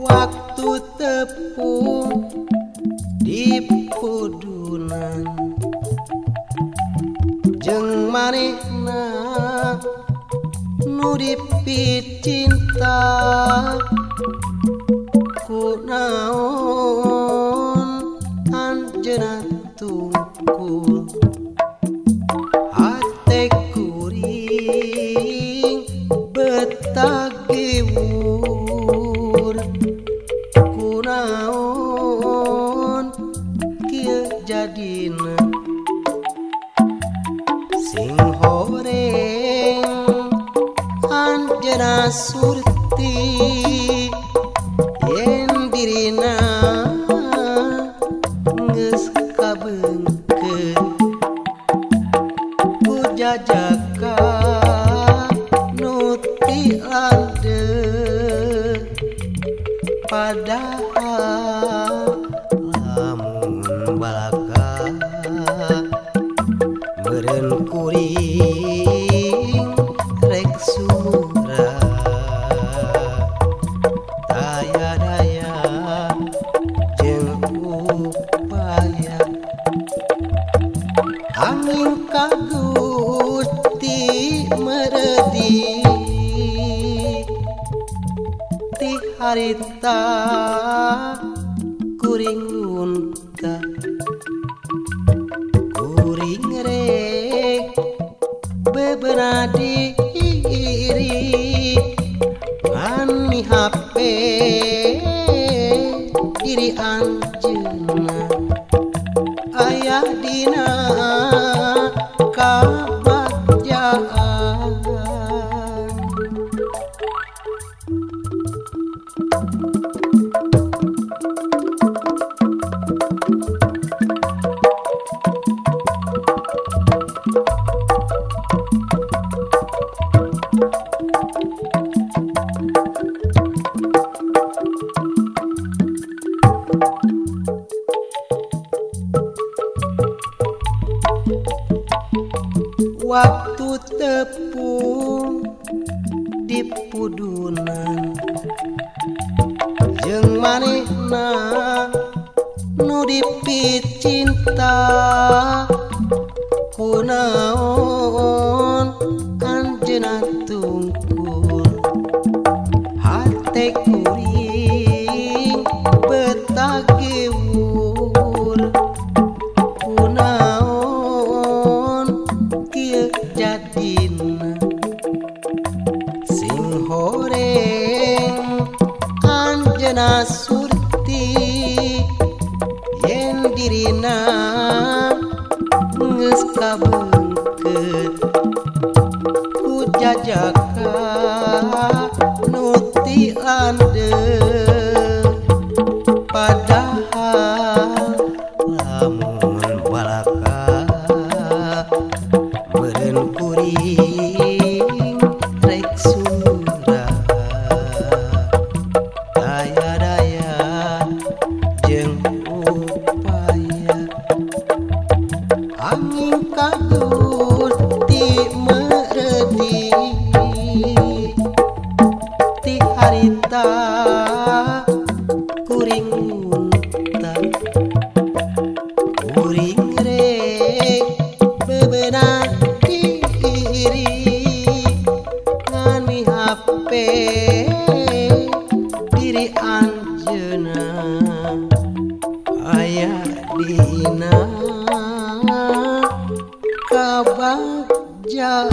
Waktu tepung di pudunan jeung manehna nu dipicinta kunaon anjeunna tungkul hate kuring betah gewur kunaon kieu jadina sing horeng anjeunna surti yen dirina geus kabeungkeut ku jajaka nu ti landeuh padahal lamun balaka meureun kuring rek sumurah daya daya jeung upaya angin ka Gusti meredi ti harita kuring lunta kuring rek bebenah diri ngan mihape diri anjeunna aya dina kabagjaan. Waktu tepung di pudunan jeung manehna nu dipicinta kunaon anjeunna tungkul hate kuring betah gewur kunaon kieu jadina sing horeng anjeunna surti yen dirina geus kabeungkeut ku jajaka nu ti landeuh padahal lamun balaka meureun kuring rek surah daya daya jeung upaya angin ka Gusti meredi ti harita kuring lunta kuring rek bebenah diri ngan mihape diri anjeunna aya dina kabagjaan.